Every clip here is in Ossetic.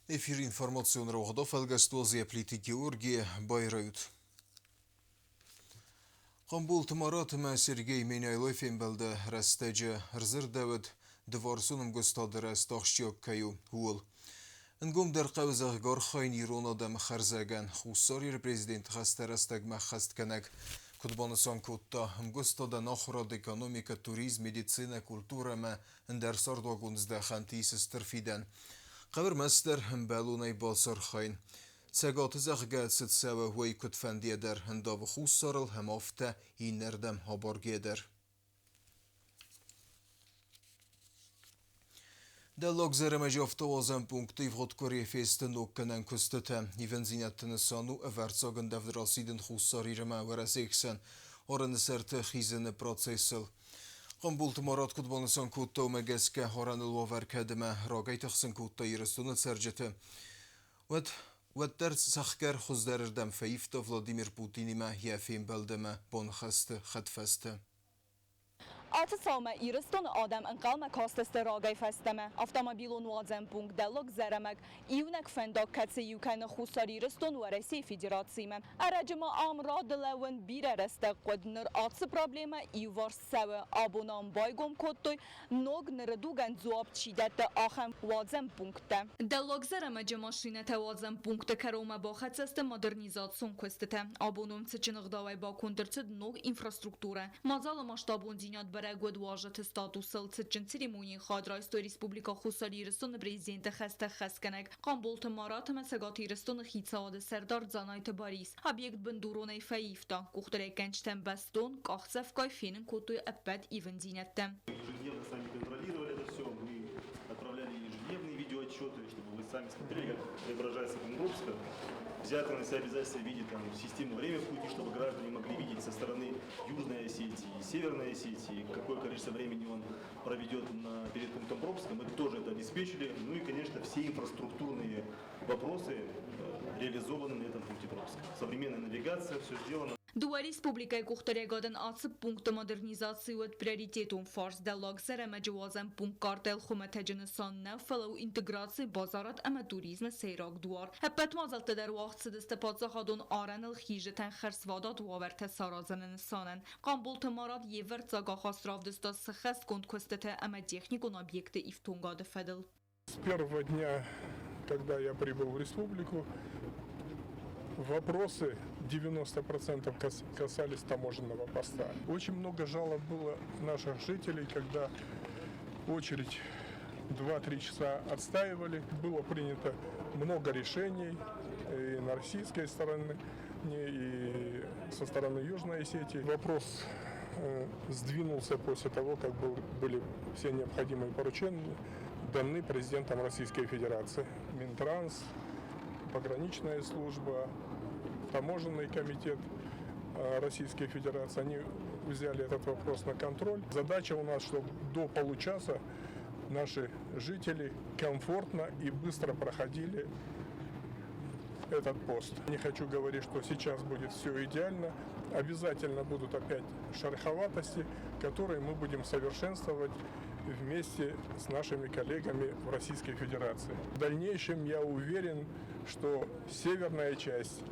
Эфир информацион рауагъдо фӕлгӕсты Зиаплиты Георгий байрайут. Хъамболты Марат ӕмӕ Сергей Меняйлой фембӕлды рӕстӕджы ӕрдзырдӕуыд, дывӕрсон ӕмгуыстады рӕзт ахсджиаг кӕй у, ууыл. Ӕнгомдӕр хъӕуы зӕгъгӕ архайын ирон адӕмы хӕрзӕгӕн Хуссар Иры президенты хӕстӕ рӕстӕгмӕ ӕххӕстгӕнӕг. Куыд банысан кодта, ӕмгуыстадӕн ахуырад, экономикӕ, туризм, медицинӕ, культурӕ ӕмӕ ӕндӕр цардуагон здӕхӕнты ис стыр фидӕн. Хъӕуы ӕрмӕстдӕр ӕмбӕлонӕй бацархайын. Цӕгаты зӕгъгӕ цыд цӕуы, уый куыдфӕндыйӕ дӕр ӕндавы хуссарыл ӕмӕ афтӕ иннӕрдӕм абаргӕйӕ дӕр. Дӕллаг Зӕрӕмӕджы автоуадзӕн пункты ивгъуыд къуырийы фесты ноггӕнӕн куыстытӕ. Ивындзинӕдты нысан у ӕвӕрццаг ӕндӕвд расидын Хуссар Ир ӕмӕ Уӕрӕсейы хсӕн арӕны сӕрты хизыны процессыл. Хъамболты Марат куыд банысан кодта, уымӕ гӕсгӕ арӕныл уавӕр кӕд ӕмӕ рагӕй тыхсын кодта Ирыстоны цӕрджыты, уӕд уӕддӕр цӕхгӕр хуыздӕрырдӕм фӕивта Владимир Путинимӕ йӕ фембӕлд ӕмӕ боныхӕсты хӕдфӕстӕ. Ацы цаумӕ Ирыстоны адӕм ӕнхъӕлмӕ кастысты рагӕй фӕстӕмӕ. Автомобилон уадзӕн пункт Дӕллаг Зӕрӕмӕг иунӕг фӕндаг, кӕцы иу кӕны Хуссар Ирыстон Уӕрӕсейы Федерациимӕ. Ӕрӕджы ма ам рады лӕууын бирӕ рӕстӕг хъуыд. Ныр ацы проблемӕ иуварс цӕуы. Абон ам байгом кодтой ног ныры дугӕн дзуапп чи дӕтты, ахӕм уадзӕн пункттӕ. Дӕллаг Зӕрӕмӕджы машинӕтӕ уадзӕн пункты кӕронмӕ бахӕццӕ сты модернизацион куыстытӕ. Абон уым цытджын ӕгъдауӕй баконд ӕрцыд ног инфраструктурӕ. Мадзалы масштабондзинад бӕрӕг уыд уазджыты статусыл. Цытджын церемонийы хайад райстой Республикӕ Хуссар Ирыстоны президенты хӕстӕ хӕсгӕнӕг Хъамболты Марат ӕмӕ Цӕгат Ирыстоны хицауады сӕрдар Дзанайты Барис. Объект бындуронӕй фӕивта. Къухдариуӕггӕнджытӕн бӕстон, къахдзӕфгай фенын кодтой ӕппӕт ивындзинӕдтӕ. Ежедневно сами контролировали это все, мы отправляли ежедневные видеоотчеты, чтобы вы сами смотрели, как преображается Комаровска. Взято на себя обязательство в виде там, системы время в пути, чтобы граждане могли видеть со стороны Южной Осетии и Северной Осетии, какое количество времени он проведет на, перед пунктом пропуска. Мы тоже это обеспечили. Ну и, конечно, все инфраструктурные вопросы реализованы на этом пункте пропуска. Современная навигация, все сделано. Дыууӕ республикӕйы къухдариуӕгадӕн ацы пункты модернизаци уыд приоритетон фарст. Дӕллаг Зӕрӕмӕджы уадзӕн пункт картӕйыл хуымӕтӕджы нысан нӕ, фӕлӕ у интеграцийы, базарад ӕмӕ туризмы сӕйраг дуар. Ӕппӕт мадзӕлттӕ дӕр уагъд цыдысты паддзахадон арӕныл хизджытӕн хӕрзвадат уавӕртӕ саразыны нысанӕн. Хъамболты Марат йе вӕрццаг ахаст равдыста сыххӕстгонд куыстытӕ ӕмӕ техникон объекты ифтонгады фӕдыл. С первого дня, когда я прибыл в республику, вопросы 90% касались таможенного поста. Очень много жалоб было наших жителей, когда очередь 2-3 часа отстаивали. Было принято много решений и на российской стороне, и со стороны Южной Осетии. Вопрос сдвинулся после того, как были все необходимые поручения даны президентом Российской Федерации. Минтранс, пограничная служба, таможенный комитет Российской Федерации, они взяли этот вопрос на контроль. Задача у нас, чтобы до получаса наши жители комфортно и быстро проходили этот пост. Не хочу говорить, что сейчас будет все идеально. Обязательно будут опять шероховатости, которые мы будем совершенствовать вместе с нашими коллегами в Российской Федерации. В дальнейшем я уверен, что северная часть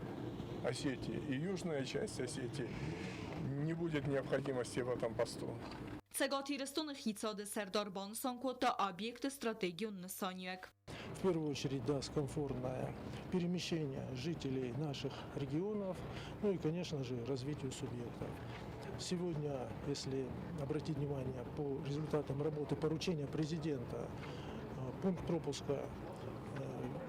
Осетии и южная часть Осетии не будет необходимости в этом посту. Цӕгат Ирыстоны хицауады сӕрдар банысан кодта объекты стратегион нысаниуӕг. В первую очередь даст комфортное перемещение жителей наших регионов, ну и, конечно же, развитию субъектов. Сегодня, если обратить внимание по результатам работы поручения президента, пункт пропуска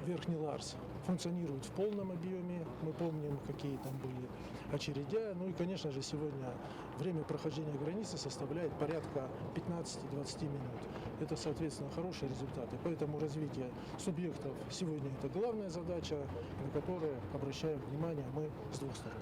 Верхний Ларс функционирует в полном объеме. Мы помним, какие там были очередя. Ну и, конечно же, сегодня время прохождения границы составляет порядка 15-20 минут. Это, соответственно, хорошие результаты. Поэтому развитие субъектов сегодня это главная задача, на которую обращаем внимание мы с двух сторон.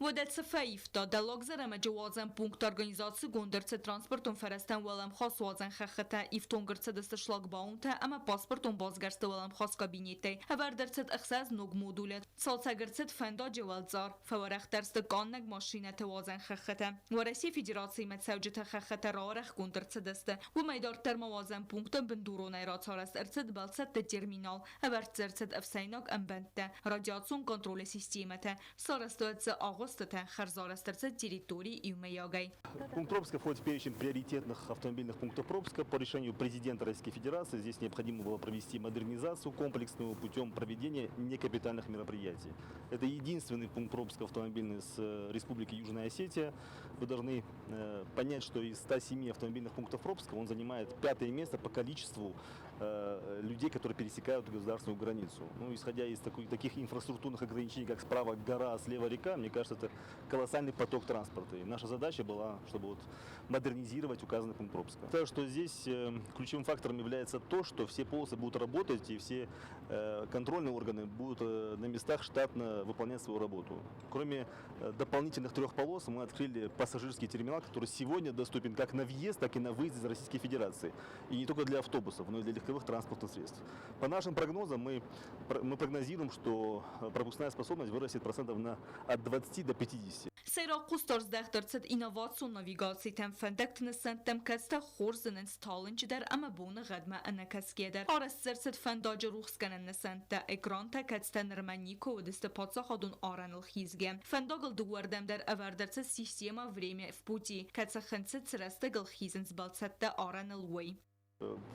Уӕдӕ цы фӕивта, Дӕллаг Зӕрӕмӕджы уадзӕн пункты организацигонд ӕрцыд транспортон фӕрӕзтӕн уӕлӕмхас уадзӕн хӕххытӕ, ифтонг ӕрцыдысты шлагбаумтӕ ӕмӕ паспортон басгӕрсты уӕлӕмхас кабинеттӕй, ӕвӕрд ӕрцыд ӕхсӕз ног модулы, цалцӕг ӕрцыд фӕндаджы уӕлцъар, фӕуӕрӕхдӕр сты къаннӕг машинӕты уадзӕн хӕххытӕ. Уӕрӕсейы Федерациимӕ цӕуджыты хӕххытӕ рауӕрӕхгонд ӕрцыдысты. Уымӕй дарддӕр ма уадзӕн пункты бындуронӕй рацарӕзт ӕрцыд бӕлццӕтты терминал, ӕвӕрд дзы ӕрцыд ӕфсӕйнаг ӕмбӕндтӕ, радиацион контролы системӕтӕ, сарӕзтой дзы агъуыстытӕ, хӕрзарӕзт ӕрцыд территори иумӕйагӕй. Пункт пропуска входит в перечень приоритетных автомобильных пунктов пропуска. По решению президента Российской Федерации здесь необходимо было провести модернизацию комплексную путем проведения некапитальных мероприятий. Это единственный пункт пропуска автомобильный с Республики Южная Осетия. Вы должны понять, что из 107 автомобильных пунктов пропуска он занимает пятое место по количеству людей, которые пересекают государственную границу. Ну, исходя из таких инфраструктурных ограничений, как справа гора, слева река, мне кажется, это колоссальный поток транспорта. И наша задача была, чтобы вот модернизировать указанный пункт пропуска. Считаю, что здесь ключевым фактором является то, что все полосы будут работать и все контрольные органы будут на местах штатно выполнять свою работу. Кроме дополнительных трех полос, мы открыли пассажирский терминал, который сегодня доступен как на въезд, так и на выезд из Российской Федерации. И не только для автобусов, но и для легковых транспортных средств. По нашим прогнозам, мы прогнозируем, что пропускная способность вырастет процентов на от 20 до 50. Сӕйраг хъусдард здӕхт ӕрцыд инновацион навигацитӕм, фӕндӕгты нысӕнттӕм, кӕцытӕ хорз зынынц талынджы дӕр ӕмӕ боныгъӕдмӕ ӕнӕкӕсгӕйӕ дӕр. Арӕзт ӕрцыд фӕндаджы рухсгӕнӕн нысӕнттӕ, экрантӕ, кӕцытӕ нырмӕ никуы уыдысты паддзахадон арӕныл хизгӕ. Фӕндагыл дыууӕрдӕм дӕр ӕвӕрд ӕрцыд системӕ «Время в пути», кӕцы хынцыд цы рӕстӕгыл хизынц бӕлццӕттӕ арӕныл, уый.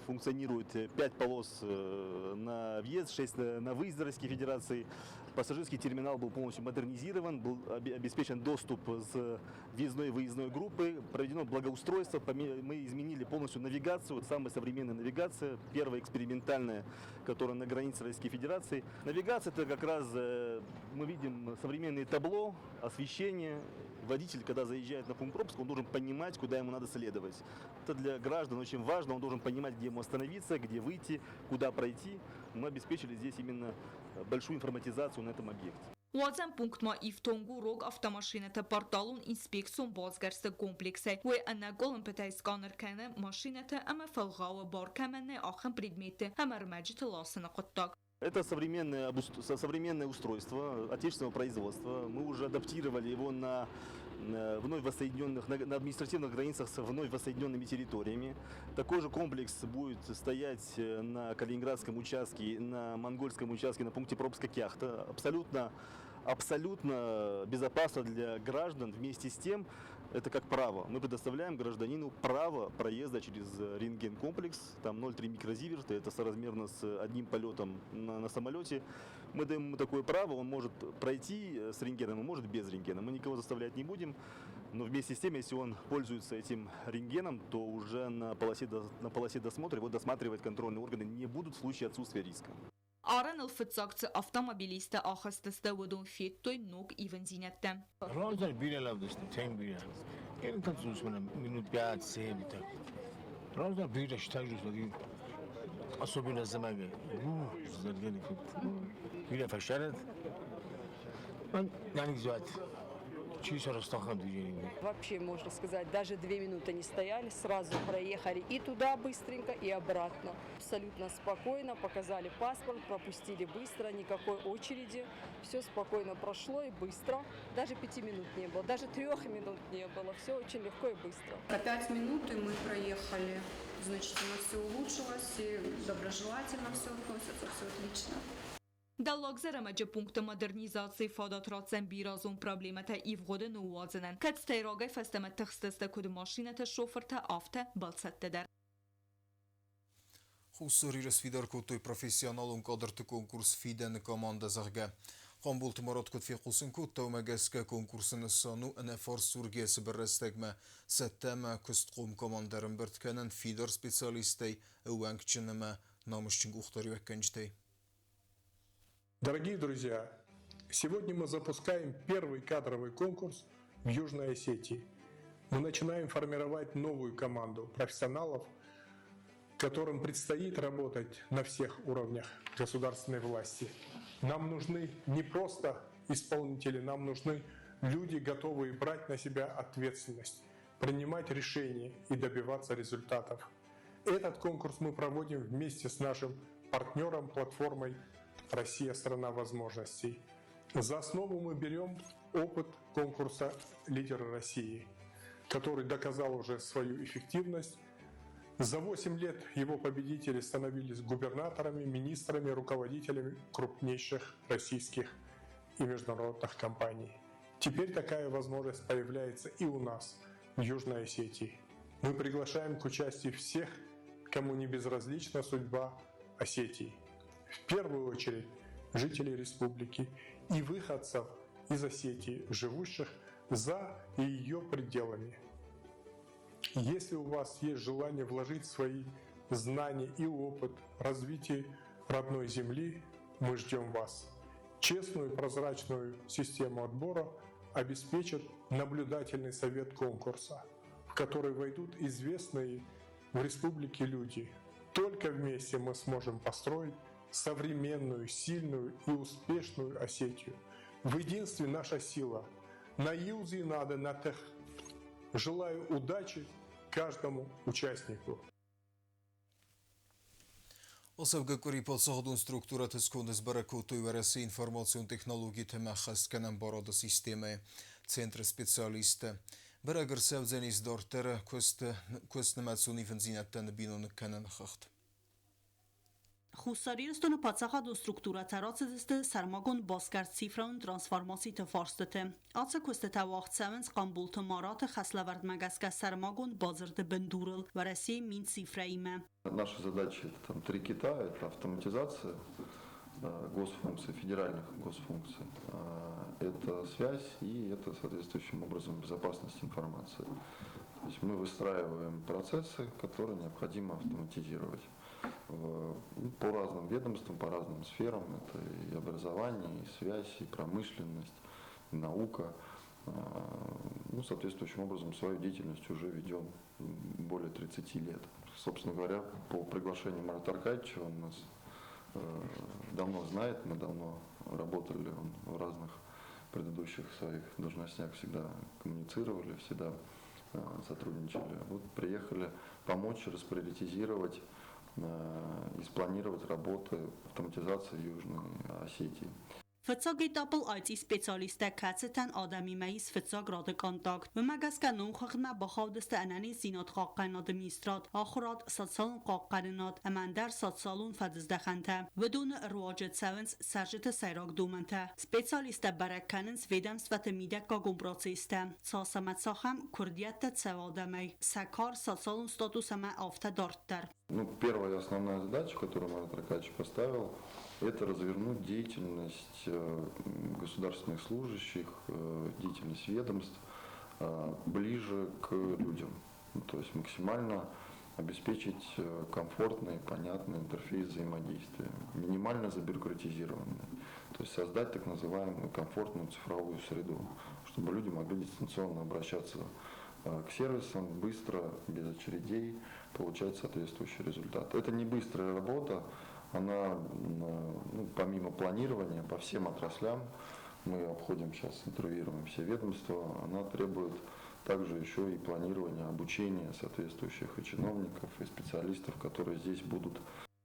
Функционирует 5 полос на въезд, 6 на выезд из Российской Федерации. Пассажирский терминал был полностью модернизирован, был обеспечен доступ с въездной и выездной группы, проведено благоустройство, мы изменили полностью навигацию, вот самая современная навигация, первая экспериментальная, которая на границе Российской Федерации. Навигация — это как раз мы видим современные табло, освещение. Водитель, когда заезжает на пункт пропуска, он должен понимать, куда ему надо следовать. Это для граждан очень важно, он должен понимать, где ему остановиться, где выйти, куда пройти. Мы обеспечили здесь именно большую информатизацию на этом объекте. Уадзӕн пункт ма ифтонг у рог автомашинӕты порталон инспекцион басгӕрсты комплексӕй. Уый ӕнӕкъуылымпытӕй сканер кӕны машинӕты ӕмӕ фӕлгъауы бар кӕмӕн нӕй, ахӕм предметты ӕмӕ ӕрмӕджыты ласыны хъуыддаг. Это современное устройство отечественного производства. Мы уже адаптировали его на вновь воссоединенных, на административных границах с вновь воссоединенными территориями. Такой же комплекс будет стоять на Калининградском участке, на монгольском участке, на пункте пропуска Кяхта. Абсолютно, абсолютно безопасно для граждан. Вместе с тем, это как право. Мы предоставляем гражданину право проезда через рентген-комплекс, там 0,3 микрозиверта, это соразмерно с одним полетом на самолете. Мы даем ему такое право, он может пройти с рентгеном, и может без рентгена. Мы никого заставлять не будем, но вместе с тем, если он пользуется этим рентгеном, то уже на полосе досмотра его досматривать контрольные органы не будут в случае отсутствия риска. Арӕныл фыццаг цы автомобилисттӕ ахызтысты, уыдон федтой ног ивындзинӕдтӕ. Раздӕр бирӕ лӕудысты, тынг бирӕ. Иннӕтӕ цъус минут 5-7 так. Раздӕр бирӕ стӕждысты, особенно зымӕгы. Бирӕ фӕсарӕд. Нӕ Чи сарӕзта движение? Вообще, можно сказать, даже 2 минуты не стояли, сразу проехали и туда быстренько, и обратно. Абсолютно спокойно, показали паспорт, пропустили быстро, никакой очереди. Все спокойно прошло и быстро. Даже 5 минут не было, даже 3 минут не было. Все очень легко и быстро. За 5 минут и мы проехали. Значительно все улучшилось, и доброжелательно все относятся, все отлично. Дӕллаг Зӕрӕмӕджы пункты модернизацийы фадат ратдзӕн бирӕазон проблемӕтӕ ивгъуыды ныууадзынӕн, кӕцытӕй рагӕй фӕстӕмӕ тыхстысты куыд машинӕты шофыртӕ, афтӕ бӕлццӕттӕ дӕр. Хуссар Иры сфидар кодтой профессионалон кадрты конкурс «Фидӕны командӕ», зӕгъгӕ. Хъамболты Марат куыд фехъусын кодта, уымӕ гӕсгӕ конкурсы нысан у ӕнӕфӕрсургӕ цыбыр рӕстӕгмӕ цӕттӕ ӕмӕ куыстхъом командӕ ӕрӕмбырд кӕнын фидар специалисттӕй, ӕууӕнкджын ӕмӕ намысджын къухдариуӕггӕнджытӕй. Дорогие друзья, сегодня мы запускаем первый кадровый конкурс в Южной Осетии. Мы начинаем формировать новую команду профессионалов, которым предстоит работать на всех уровнях государственной власти. Нам нужны не просто исполнители, нам нужны Люди, готовые брать на себя ответственность, принимать решения и добиваться результатов. Этот конкурс мы проводим вместе с нашим партнером платформой «Россия – страна возможностей». За основу мы берем опыт конкурса «Лидеры России», который доказал уже свою эффективность. За 8 лет его победители становились губернаторами, министрами, руководителями крупнейших российских и международных компаний. Теперь такая возможность появляется и у нас, в Южной Осетии. Мы приглашаем к участию всех, кому не безразлична судьба Осетии. В первую очередь жителей республики и выходцев из Осетии, живущих за ее пределами. Если у вас есть желание вложить свои знания и опыт в развитие родной земли, мы ждем вас. Честную и прозрачную систему отбора обеспечит наблюдательный совет конкурса, в который войдут известные в республике люди. Только вместе мы сможем построить современную, сильную и успешную Осетию. В единстве наша сила. Нӕ иудзинад нӕ тых. Желаю удачи каждому участнику. Ацӕугӕ къуыри паддзахадон структурӕты сконды сбӕрӕг кодтой Уӕрӕсейы информацион технологиты ӕмӕ ӕххӕстгӕнӕн барады системӕйы центры специалисттӕ. Бӕрӕг ӕрцӕудзӕнис дарддӕры куыст нымӕцон ивындзинӕдтӕ ныббиноныг кӕныны хыгъд. Хуссар Ирыстоны паддзахадон структурӕтӕ рацыдысты сӕрмагонд басгӕрст цифрон трансформациты фарстыты. Ацы куыстытӕ уагъд цӕуынц Хъамболты Мараты хӕслӕвӕрдмӕ гӕсгӕ сӕрмагонд бадзырды бындурыл Уӕрӕсейы Минцифрӕимӕ. Наша задача это там три кита, это автоматизация госфункций, федеральных госфункций, это связь и это соответствующим образом безопасность информации. То есть мы выстраиваем процессы, которые необходимо автоматизировать ну, по разным ведомствам, по разным сферам. Это и образование, и связь, и промышленность, и наука. Ну, соответствующим образом свою деятельность уже ведем более 30 лет. Собственно говоря, по приглашению Марата Аркадьевича, он нас давно знает, мы давно работали, он в разных предыдущих своих должностях всегда коммуницировали, всегда сотрудничали. Вот приехали помочь расприоритизировать и спланировать работы автоматизации Южной Осетии. Фыццаг этапыл IT специалисттӕ, кӕцытӕн адӕмимӕ ис фыццаг рады контакт. Уымӕ гӕсгӕ номхыгъдмӕ бахаудысты ӕнӕниздзинад хъахъхъӕнынады министрад, ахуырад, социалон хъахъхъӕнынад ӕмӕ ӕндӕр социалон фӕдыздӕхӕнтӕ. Уыдоны руаджы цӕуынц цӕрджыты сӕйраг домӕнтӕ. Специалисттӕ бӕрӕг кӕнынц ведомствӕты мидӕггагон процесстӕ, цас ӕмӕ цахӕм куырдиӕттӕ цӕуы адӕмӕй, сӕ кар, социалон статус ӕмӕ афтӕ дарддӕр. Ну, первая основная задача, которую Марат Аркадьевич поставил, это развернуть деятельность государственных служащих, деятельность ведомств ближе к людям. Ну, то есть максимально обеспечить комфортный, понятный интерфейс взаимодействия, минимально забюрократизированный. То есть создать так называемую комфортную цифровую среду, чтобы люди могли дистанционно обращаться к сервисам быстро, без очередей, получать соответствующий результат. Это не быстрая работа, она, ну, помимо планирования по всем отраслям, мы обходим сейчас, интервьюируем все ведомства, она требует также еще и планирования, обучения соответствующих и чиновников, и специалистов, которые здесь будут.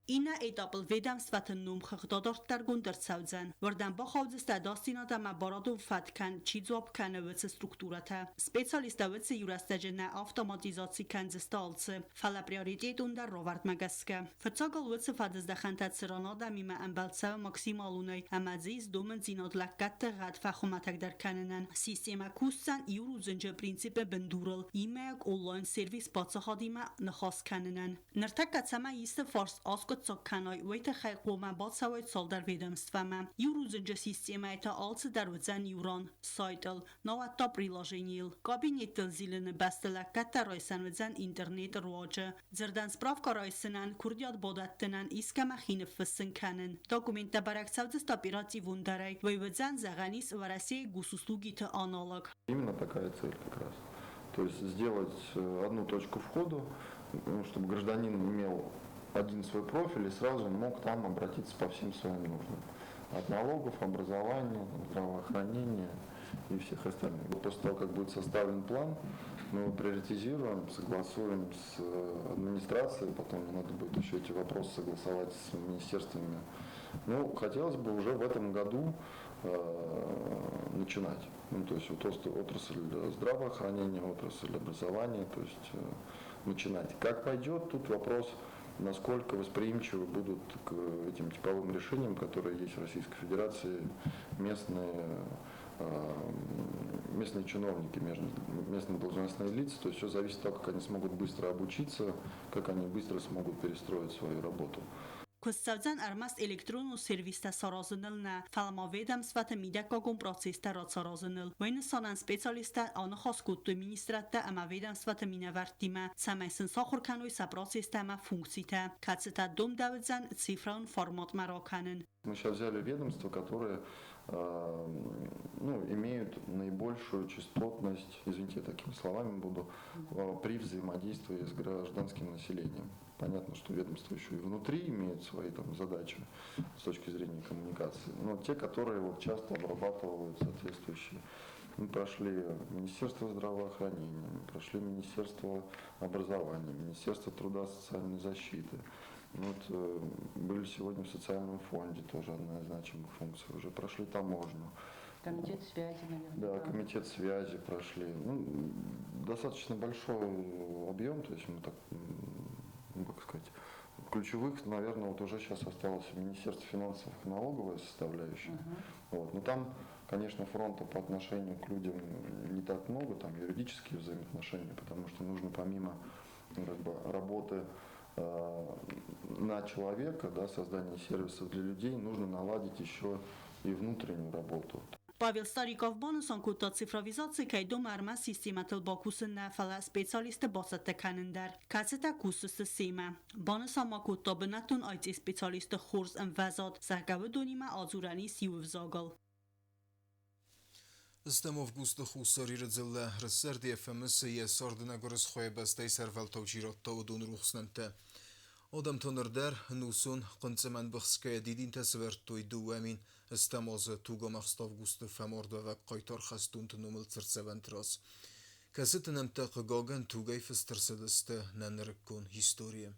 Иннӕ этапыл ведомствӕты номхыгъд адарддӕргонд ӕрцӕудзӕн. Уырдӕм бахаудзысты ӕдасдзинад ӕмӕ барадон фӕткӕн чи дзуапп кӕны, уыцы структурӕтӕ. Специалисттӕ уыцы иурӕстӕджы нӕ автоматизаци кӕндзысты алцы, фӕлӕ приоритетондӕр равӕрдмӕ гӕсгӕ. Фыццагыл уыцы фӕдыздӕхӕнтӕ цыран адӕмимӕ ӕмбӕлд цӕуы максималонӕй ӕмӕ дзы ис домындзинад лӕггӕдты гъӕд фӕхуымӕтӕгдӕр кӕнынӕн. Системӕ кусдзӕн иу рудзынджы принципы бындурыл, иумӕйаг онлайн-сервис паддзахадимӕ ныхас кӕнынӕн. Ныртӕккӕ цӕмӕй исты фарст аскъуыддзаг кӕной, уый тыххӕй хъуамӕ бацӕуой цалдӕр ведомствӕмӕ. Иу рудзынджы системӕйы та алцыдӕр уыдзӕн иу ран, сайтыл, науӕд та приложенийыл. Кабинеттыл зилыны бӕсты лӕггӕдтӕ райсӕн уыдзӕн интернеты руаджы. Дзырдӕн справкӕ райсынӕн, курдиат бадӕттынӕн, искӕмӕ хи ныффыссын кӕнын. Документтӕ бӕрӕг цӕудзысты оперативондӕрӕй. Уый уыдзӕн, зӕгъӕн ис, Уӕрӕсейы госуслугиты аналог. Именно такая цель как раз. То есть сделать одну точку входа, ну, чтобы гражданин имел один свой профиль и сразу мог там обратиться по всем своим нуждам. От налогов, образования, здравоохранения и всех остальных. После того, как будет составлен план, мы его приоритизируем, согласуем с администрацией, потом надо будет еще эти вопросы согласовать с министерствами. Ну, хотелось бы уже в этом году начинать. Ну, то есть вот отрасль здравоохранения, отрасль образования, то есть начинать. Как пойдет, тут вопрос, насколько восприимчивы будут к этим типовым решениям, которые есть в Российской Федерации, местные чиновники, местные должностные лица. То есть все зависит от того, как они смогут быстро обучиться, как они быстро смогут перестроить свою работу. Куыст цӕудзӕн ӕрмӕст электронон сервистӕ саразыныл нӕ, фӕлӕ ма ведомствӕты мидӕггагон процесстӕ рацаразыныл. Уый нысанӕн специалисттӕ аныхас кодтой министрадтӕ ӕмӕ ведомствӕты минӕвӕрттимӕ, цӕмӕй сын сахуыр кӕной сӕ процесстӕ ӕмӕ функцитӕ, кӕцытӕ домдӕуыдзӕн цифрон форматмӕ ракӕнын. Мы сейчас взяли ведомства, которые ну, имеют наибольшую частотность, извините, я такими словами буду, при взаимодействии с гражданским населением. Понятно, что ведомства еще и внутри имеют свои там задачи с точки зрения коммуникации, но те, которые вот часто обрабатывают соответствующие. Мы прошли Министерство здравоохранения, мы прошли Министерство образования, Министерство труда и социальной защиты. Вот, были сегодня в социальном фонде, тоже одна из значимых функций. Уже прошли таможню. Комитет связи, наверное. Да, комитет связи прошли. Ну, достаточно большой объем, то есть мы так, ну, как сказать, ключевых, наверное, вот уже сейчас осталось Министерство финансов и налоговая составляющая. Вот. Но там, конечно, фронта по отношению к людям не так много, там юридические взаимоотношения, потому что нужно помимо, ну, как бы, работы на человека, да, создание сервисов для людей, нужно наладить еще и внутреннюю работу. Павел Стариков банысан кодта цифровизаци кӕй домы ӕрмӕст системӕтыл бакусын нӕ, фӕлӕ специалистты бацӕттӕ кӕнын дӕр, кӕцытӕ кусдзысты семӕ. Банысан ма кодта бынӕттон IT-специалистты хорз ӕмвӕзад, зӕгъгӕ уыдонимӕ адзурӕн ис иу ӕвзагыл. Стӕм августы Хуссар Иры дзыллӕ рыссӕрди фӕмысы йӕ царды нӕ гуырысхойы бӕстӕйы сӕрвӕлтау чи радта, уыдон рухс нӕмттӕ. Адӕмтӕ ныр дӕр ӕнусон хъынцъымӕн быхсгӕйӕ дидинтӕ сӕвӕрдтой 2010 азы тугамӕхст августы фӕмардуӕвӕг хъайтар хӕстонты номыл цыртдзӕвӕнты раз, кӕцыты нӕмттӕ хъыгагӕн тугӕй фыст ӕрцыдысты нӕ нырыккон историйы.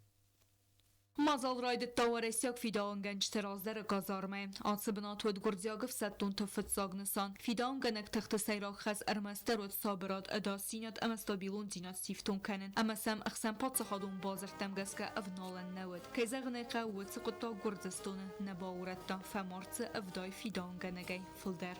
Мадзал райдыдта уӕрӕсейаг фидауынгӕнджыты раздӕры казармӕйы. Ацы бынат уыд гуырдзиаг ӕфсӕддонты фыццаг нысан. Фидауынгӕнӕг тыхты сӕйраг хӕс ӕрмӕстдӕр уыд сабырад, ӕдасдзинад ӕмӕ стабилондзинад сифтонг кӕнын ӕмӕ сӕм ӕхсӕнпаддзахадон бадзырдтӕм гӕсгӕ ӕвналӕн нӕ уыд. Кӕй зӕгъын ӕй хъӕуы, уыцы хъуыддаг Гуырдзыстоны нӕ баурӕдта, фӕмард дзы 70 фидауынгӕнӕгӕй фылдӕр.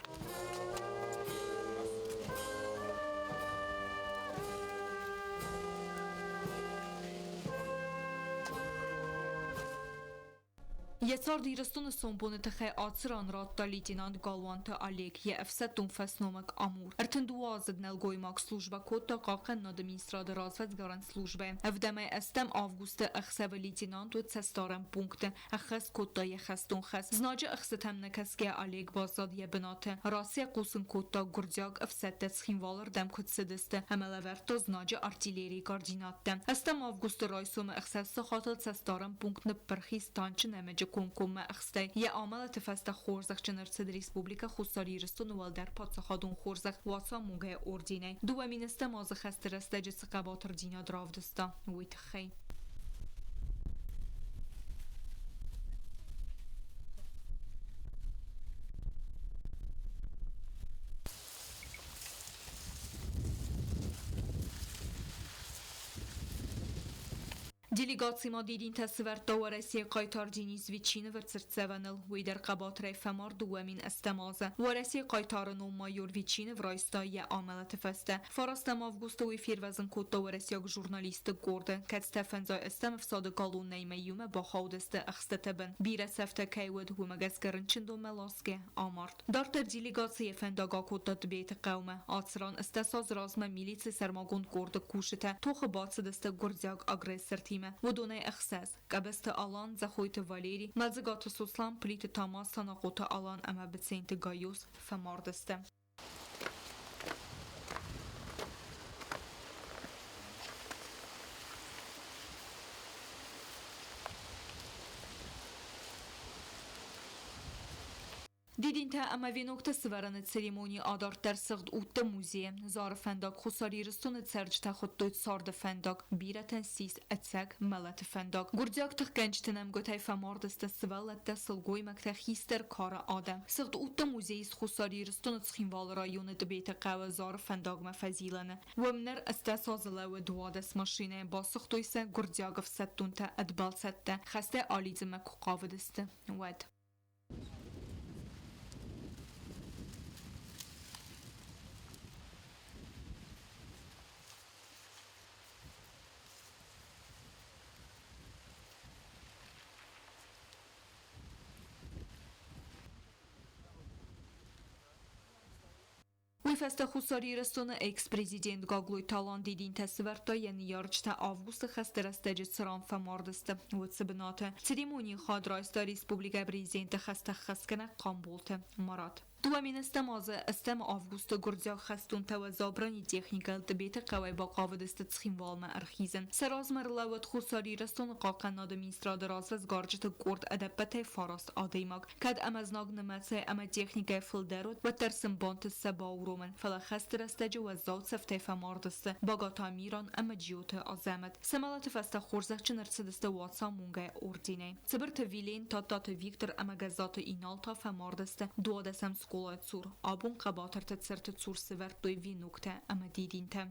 Йӕ цард Ирыстоны сомбоны тыххӕй ацы ран радта лейтенант Галуанты Олег, йӕ ӕфсӕддон фӕсномыг Амур. 32-аздзыд нӕлгоймаг службӕ кодта Хъахъхъӕнынады министрады развӕдсгарӕн службӕйы. Ӕвдӕмӕй ӕстӕм августы ӕхсӕвы лейтенант уыд цӕстдарӕн пункты, ӕххӕст кодта йӕ хӕстон хӕс. Знаджы ӕхстытӕм нӕкӕсгӕ Олег баззад йӕ бынаты. Рацийӕ хъусын кодта, гуырдзиаг ӕфсӕдтӕ Цхинвалы рдӕм куыд цыдысты, ӕмӕ лӕвӕрдта знаджы артиллерийы координаттӕ. Ӕстӕм августы райсомы ӕхсӕз сахатыл цӕстдарӕн пункт ныппырх ис танчы нӕмыджы комкоммӕ ӕхстӕй. Йӕ амӕлӕты фӕстӕ хорзӕхджын ӕрцыд Республикӕ Хуссар Ирыстоны уӕлдӕр паддзахадон хорзӕх Уацамонгӕйы орденӕй. 2010 азы хӕсты рӕстӕджы цы хъӕбатырдзинад равдыста, уый тыххӕй. Делегаци ма дидинтӕ сывӕрдта Уӕрӕсейы хъайтар Денис Ветчиновы цыртдзӕвӕныл. Уый дӕр хъӕбатырӕй фӕмард 2008 азы. Уӕрӕсейы хъайтары ном майор Ветчинов райста йӕ амӕлӕты фӕстӕ. Фарастӕм августы уый фервӕзын кодта уӕрӕсейаг журналистты къорды, кӕцытӕ фӕндзай ӕстӕм ӕфсады колоннӕимӕ иумӕ бахаудысты ӕхстыты бын. Бирӕ цӕфтӕ кӕй уыд, уымӕ гӕсгӕ рынчындонмӕ ласгӕ амард. Дарддӕр делегаци йӕ фӕндаг акодта Тъбеты хъӕумӕ. Ацы ран 18 азы размӕ милицийы сӕрмагонд къорды кусджытӕ тохы бацыдысты гуырдзиаг агрессортимӕ. Уыдонӕй ӕхсӕз: Къӕбысты Алан, Дзӕхойты Валери, Мӕлдзыгаты Сослан, Плиты Тамаз, Санахъоты Алан ӕмӕ Быценты Гайоз фӕмардысты. Дидинтӕ ӕмӕ веноктӕ сывӕрыны церемони адарддӕр Сыгъд удты музейы. Зары фӕндаг Хуссар Ирыстоны цӕрджытӕ хуыдтой царды фӕндаг, бирӕтӕн ссис ӕцӕг мӕлӕты фӕндаг. Гуырдзиаг тыхгӕнджыты нӕмгуытӕй фӕмард сты сывӕллӕттӕ, сылгоймӕгтӕ, хистӕр кары адӕм. Сыгъд удты музей ис Хуссар Ирыстоны Цхинвалы районы Тъбеты хъӕуы Зары фӕндагмӕ фӕзилӕны. Уым ныр ӕстдӕс азы лӕууы 12 машинӕйы, басыгътой сӕ гуырдзиаг ӕфсӕддонтӕ ӕд бӕлцӕттӕ, хӕстӕй алидзынмӕ куы хъавыдысты, уӕд. Уый фӕстӕ Хуссар Ирыстоны экс-президент Гаглойты Алан дидинтӕ сывӕрдта йӕ ныййарджытӕ августы хӕсты рӕстӕджы цыран фӕмард сты, уыцы бынаты. Церемонийы хатт райста республикӕйы президенты хӕстӕ ххӕстгӕнӕг Хъамболты Марат. 2007 азы ӕстӕм августы гуырдзиаг хӕстонтӕ уӕззау бронетехникӕйыл Тъбеты хъӕуӕй бахъавыдысты Цхинвалмӕ ӕрхизын. Сӕ размӕ ӕрлӕууыд Хуссар Ирыстоны хъахъхъӕнынады министрады развӕсгарджыты къорд ӕдӕппӕтӕй фараст адӕймаг. Кӕд ӕмӕ знаг нымӕцӕй ӕмӕ техникӕйӕ фылдӕр уыд, уӕддӕр сын бантыст сӕ бауромын, фӕлӕ хӕсты рӕстӕджы уӕззау цӕфтӕй фӕмард сты Багаты Амиран ӕмӕ Джиоты Азӕмӕт. Сӕ мӕлӕты фӕстӕ хорзӕхджын ӕрцыдысты Уацамонгӕ орденӕй. Цыбырты Вилен, Тадтаты Виктор ӕмӕ Гӕззаты Инал та фӕмард сты дуадӕсӕм скъолайы цур. Абон хъӕбатырты цырты цур сывӕрдтой веноктӕ ӕмӕ дидинтӕ.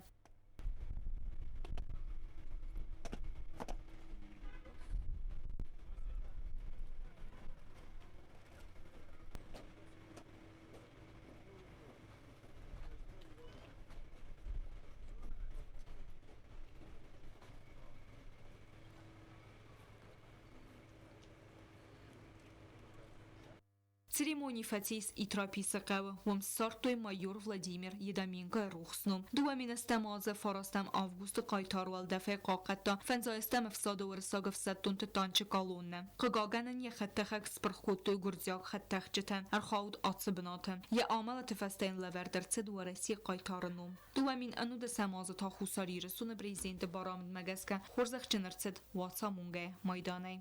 Церемони фӕцис Итраписы хъӕуы. Уым ссардтой майор Владимир Едаменкойы рухс ном. 2007 азы фарастӕм августы хъайтар уӕлдӕфӕй хъахъхъӕдта фӕндзайӕстӕм ӕфсады уырыссаг ӕфсӕддонты танчы колоннӕ. Хъыгагӕн ын йӕ хӕдтӕхӕг спырх кодтой гуырдзиаг хӕдтӕхджытӕ, ӕрхауд ацы бынаты. Йӕ амӕлӕты фӕстӕ йын лӕвӕрд ӕрцыд Уӕрӕсейы хъайтары ном. 2010 азы та Хуссар Ирыстоны президенты барамындмӕ гӕсгӕ хорзӕхджын ӕрцыд Уацамонгӕ майданӕй.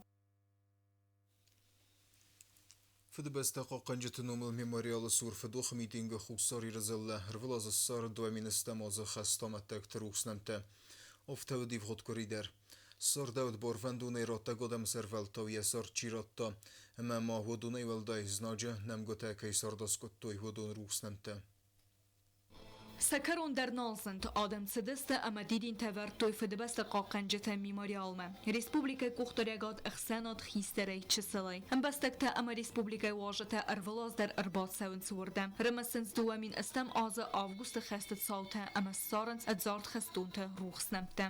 Фыдыбӕстӕ хъахъхъӕнджыты номыл мемориалы цур фыдохы митингы Хуссар Иры дзыллӕ ӕрвылазы ссары 2007 азы хӕстамӕттӕгты рухс нӕмттӕ. Афтӕ уыд ивгъуыд къуыри дӕр. Ссардӕуыд барвӕндонӕй раттӕг адӕмы сӕрвӕлтау йӕ цард чи радта, ӕмӕ ма уыдонӕй уӕлдай знаджы нӕмгуытӕ кӕй цард аскъуыдтой, уыдон рухс нӕмттӕ. Сӕ кӕрон дӕр нал зынд. Адӕм цыдысты ӕмӕ дидинтӕ ӕвӕрдтой Фыдыбӕсты хъахъхъӕнджытӕ мемориалмӕ. Республикӕйы къухдариӕгад ӕхсӕнад хистӕрӕй, чысылӕй. Ӕмбӕстӕгтӕ ӕмӕ республикӕйы уазджытӕ ӕрвылаз дӕр ӕрбацӕуынц уырдӕм. Рымысынц 2008 азы августы хӕсты цаутӕ ӕмӕ ссарынц ӕдзард хӕстонты рухс нӕмттӕ.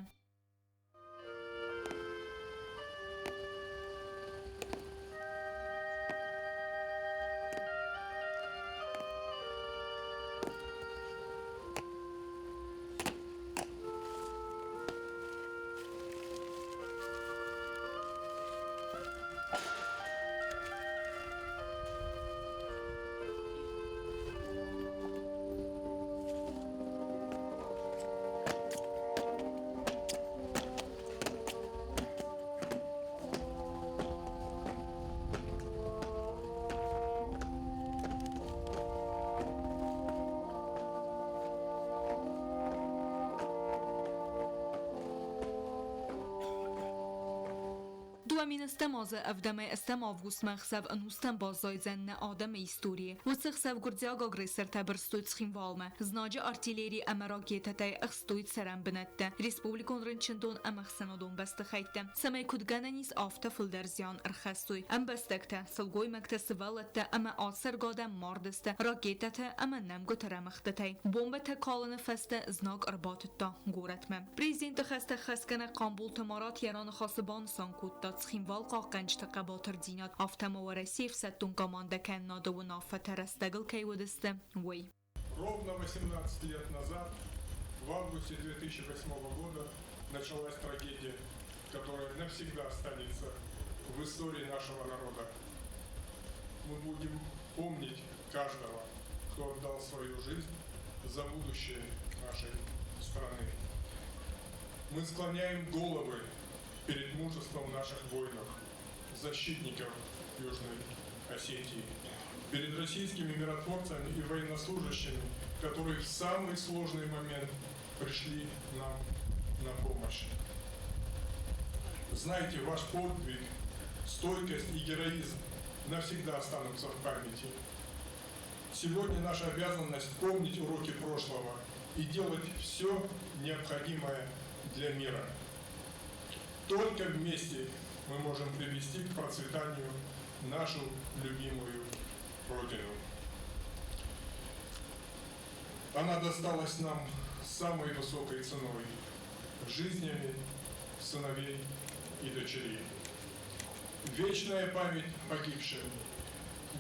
2007 азы ӕвдӕмӕй ӕстӕм августмӕ ӕхсӕв ӕнустӕм баззайдзӕн нӕ адӕмы историйы. Уыцы ӕхсӕв гуырдзиаг агрессортӕ бырстой Цхинвалмӕ. Знаджы артиллери ӕмӕ ракетӕтӕй ӕхстой цӕрӕн бынӕттӕ, республикон рынчындон ӕмӕ ӕхсӕнадон бӕстыхӕйттӕ, цӕмӕй куыд гӕнӕн ис, афтӕ фылдӕр зиан ӕрхӕссой. Ӕмбӕстӕгтӕ, сылгоймӕгтӕ, сывӕллӕттӕ ӕмӕ ацӕргӕ адӕм мардысты ракетӕтӕ ӕмӕ нӕмгуыты рӕмыгъдтытӕй. Бомбӕтӕ калыны фӕстӕ знаг ӕрбатыдта горӕтмӕ. Президенты хӕстӕ хӕсгӕнӕг Хъамболты Марат йӕ раныхасы банысан кодта, Цхинвал хъахъхъӕнджыты хъӕбатырдзинад, афтӕ ма Уӕрӕсейы ӕфсӕддон командӕкӕнынады уынаффӕтӕ рӕстӕгыл кӕй уыдысты, уый. Ровно 18 лет назад, в августе 2008 года, началась трагедия, которая навсегда останется в истории нашего народа. Мы будем помнить каждого, кто отдал свою жизнь за будущее нашей страны. Мы склоняем головы перед мужеством наших воинов, защитников Южной Осетии. Перед российскими миротворцами и военнослужащими, которые в самый сложный момент пришли нам на помощь. Знайте, ваш подвиг, стойкость и героизм навсегда останутся в памяти. Сегодня наша обязанность помнить уроки прошлого и делать все необходимое для мира. Только вместе мы можем привести к процветанию нашу любимую Родину. Она досталась нам самой высокой ценой – жизнями сыновей и дочерей. Вечная память погибшим,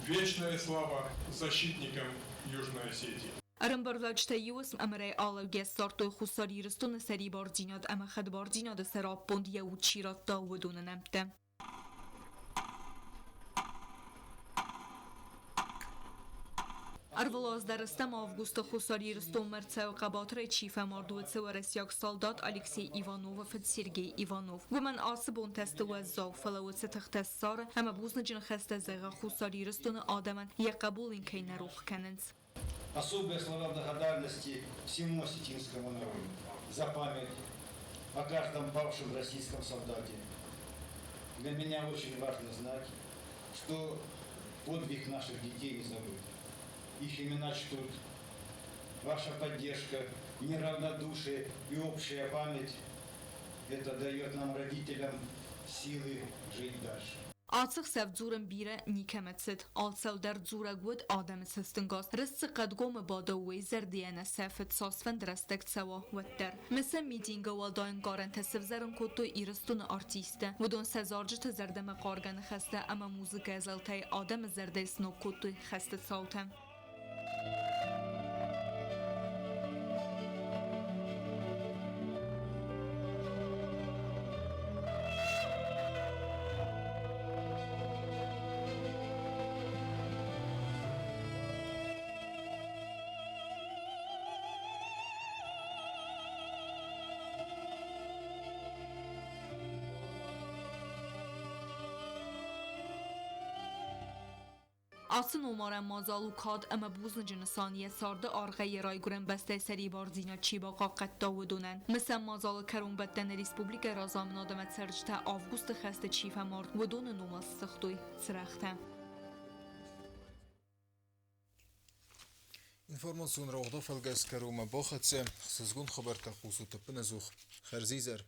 вечная слава защитникам Южной Осетии. Ӕрӕмбырдуӕвджытӕ иу уысм ӕмырӕй алӕугӕ ссардтой Хуссар Ирыстоны сӕрибардзинад ӕмӕ хӕдбардзинады сӕраппонд йӕ уд чи радта, уыдоны нӕмттӕ. Ӕрвылаз дӕр стӕм августы Хуссар Ирыстонмӕ ӕрцӕуы хъӕбатырӕй чи фӕмард, уыцы уӕрӕсейаг салдат Алексей Ивановы фыд Сергей Иванов. Уымӕн ацы бонтӕ сты уӕззау, фӕлӕ уыцы тыхтӕ ссары ӕмӕ бузныджы ныхӕстӕ зӕгъы Хуссар Ирыстоны адӕмӕн, йӕ хъӕбул ын кӕй нӕ рох кӕнынц. Особые слова благодарности всему осетинскому народу за память о каждом павшем российском солдате. Для меня очень важно знать, что подвиг наших детей не забыт. Их имена чтут. Ваша поддержка, неравнодушие и общая память – это дает нам, родителям, силы жить дальше. Ацы хсӕв дзурын бирӕ никӕмӕ цыд. Алцӕуыл дӕр дзурӕг уыд адӕмы цӕстӕнгас. Рыст цы хъӕдгомы бады, уый зӕрдийӕ нӕ сӕфы, цасфӕнды рӕстӕг цӕуа, уӕддӕр. Мысӕн митингы уӕлдай ӕнкъарӕнтӕ сывзӕрын кодтой Ирыстоны артисттӕ. Уыдон сӕ зарджыты зӕрдӕмӕ хъаргӕ ныхӕстӕ ӕмӕ музыкӕйы зӕлтӕй адӕмы зӕрдӕйы сног кодтой хӕсты цаутӕ. Ацы номарӕн мадзал у кад ӕмӕ бузныджы нысан йӕ царды аргъӕй йӕ райгуырӕн бӕстӕйы сӕрибардзинад чи бахъахъхъӕдта, уыдонӕн. Мысӕн мадзалы кӕронбӕттӕны республикӕйы разамынад ӕмӕ цӕрджытӕ августы хӕсты чи фӕмард, уыдоны номыл ссыгътой цырӕгътӕ. Информацион рауагъды фӕлгӕс кӕронмӕ бахӕццӕ. Ӕхсызгон хабӕрттӕ хъусут ӕппынӕдзух. Хӕрзизӕр!